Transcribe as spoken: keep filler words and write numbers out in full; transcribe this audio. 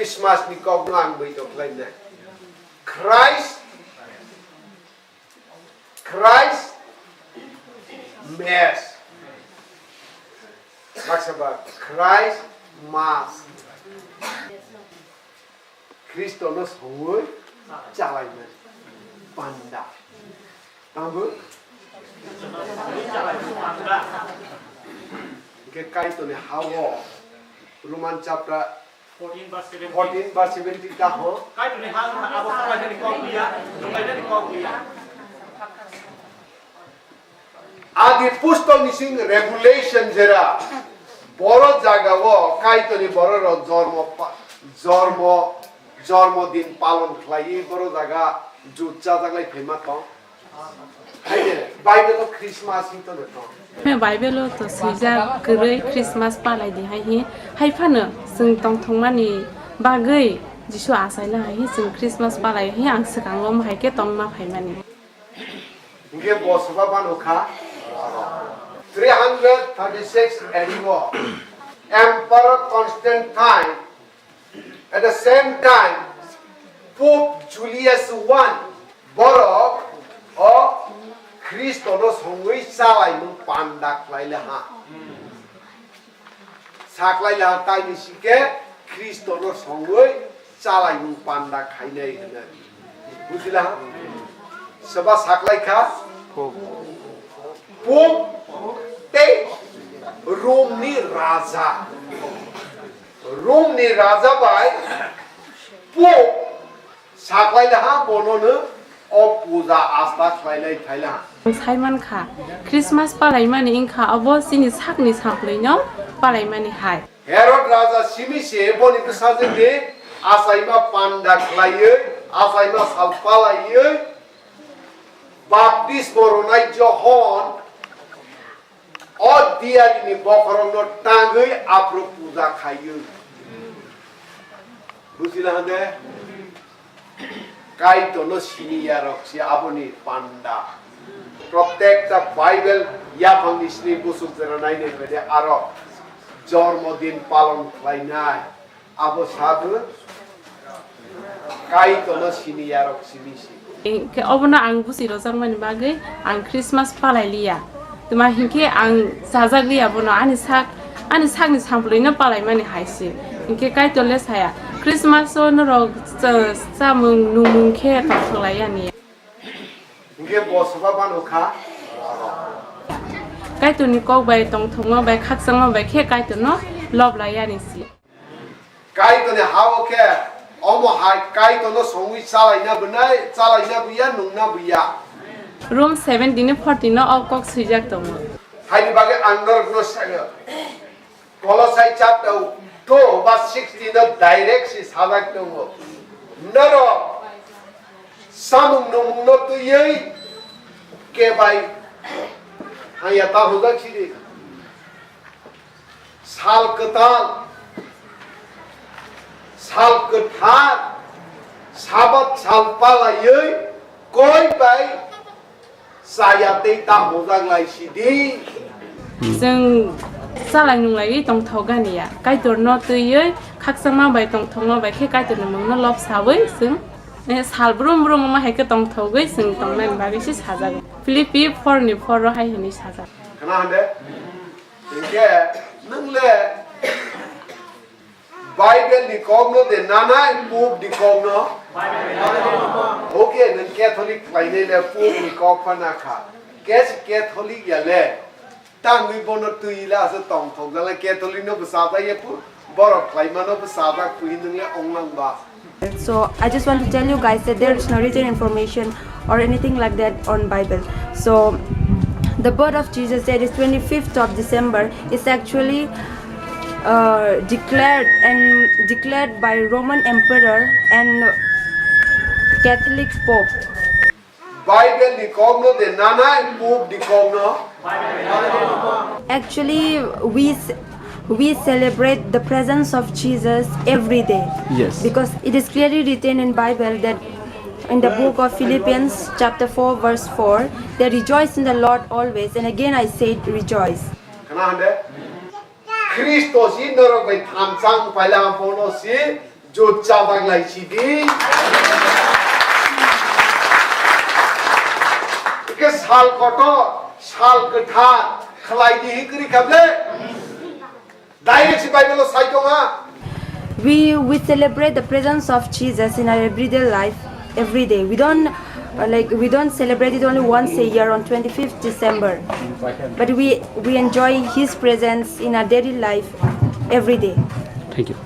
Christmas ni kok no ang bai tok lai nai. Christ, Christ Mass. Baksa ba Christ Mass. Khristo no songwi chalaimani panda. Tambo? Hingke Kaitorni ha-o Roman chapter fourteen verse seventeen. Fourteen verse seventeen ta ho. Kaitorni ha abo songlainani kok ya, songlainani kok ya. Adi pustok ni sing Revelation jera boro jaga o Kaitorni borok rok jormo pa-, jormo, jormo din palon khlaiwi boro jaga jut chajak lai phaima tong. Hai de, Bible o Christmas hin tono tong. He Bible o to swijak kwrwi Christmas palai di hai hi. Hai phano chwng tongthokmani bagwi Jisu achaina hai hi chwng Christmas palai hi ang swkang o hai khe tongma phaimani. Hingke bo soba bano kha. Three hundred thirty-six A D o Emperor Constantine, at the same time Pope Julius one, borok o Khristo no songwi chalaimung panda khlai le ha. Saklai laha taini sike Khristo no songwi chalaimung panda khainai hwnwi. Bujila? Soba saklai kha? Pope tei Rome ni raja. Rome ni raja bai Pope Saklai laha bono no o puja asta khlailai thailaha. Ang sai mankha, Christmas palaimani wngkha abo chini sakni samplwino palaimani hai. Herod raja simi se boni bwsajwk de achaima panda khlaiwi, achaima sal palaiwi, baptismo rwnai Johon o diyarini bokhorokno tangwi aphuru puja khaiwi. Bujila hande? Kaitorno sini yarok se aboni panda. Protekta Bible yaphangni sini busuk jera nainai bede aro jormo din palon khlainai. Abo sabu Kaitorno sini yarok simi si. Hinkhe obono ang busi rojakmani bagwi ang Christmas palai liya. Tuma hinkhe ang sajak liya bono ani sak, ani sakni samplwino palaimani hai se. Hinkhe Kaitor le saya, Christmas o norok cha-, chamung nungmung khe tongthok lai yani. Hinkhe bo soba bano kha. Kaitorni kok bai tongthokma bai khakchangma bai khe Kaitorno lob lai yani se. Kaitorni ha-o khe omo hai Kaitorno songwi chalaina bwnai, chalaina buya, nungna buya. Rom seventeen ni fourteen no o kok swijak tongo. Haini bagwi ang norokno sayo. Kolosai chapter two verse sixteen no direct si sajak tongo. Norok samung nungmungno twiwi kebai haya ta hojak sidi. Sal kwtal, sal kwthar, Sabat sal palaiwi koi bai chaya tei ta hojak lai sidi. Chwng chalai nunglaiwi tongthok gani ya. Kaitorno twiwi khakchangma bai tongthokma bai khe Kaitorni mungno lob sawi chwng, eh, sal brum brum wngma hai khe tongthogwi chwng tongnani bagwi se sajak. Philippi four ni four o hai hwnwi sajak. Khna hande? Hinkhe nwng le Bible ni kok no de nanai, Pope ni kok no? Okay, nwng Catholic khlainai le Pope ni kok pha na kha. Kes Catholic ya le. Tangwi bono twi la se tongthok jala Catholic no bwsa ba ye pu. Borok khlaimano bwsajak pui hinwi le onglang ba. So I just want to tell you guys that there is no written information or anything like that on Bible. So the birth of Jesus, that is twenty-fifth of December, is actually uh, declared and declared by Roman Emperor and Catholic Pope. Bible ni kok no de nanai, Pope ni kok no? Actually, we s- we celebrate the presence of Jesus every day. Yes. Because it is clearly written in Bible that in the book of Philippians chapter four verse four, they rejoice in the Lord always, and again I said rejoice. Khna hande? Khristo si norok bai thamsa wng paila bono si Chut chabak lai sidi. Ike sal kotor, sal kwthar, khlai di hikri khable. Direct si Bible o sai tonga. We, we celebrate the presence of Jesus in our everyday life, every day. We don't, uh, like, we don't celebrate it only once a year on twenty-fifth December, but we, we enjoy his presence in our daily life every day. Thank you.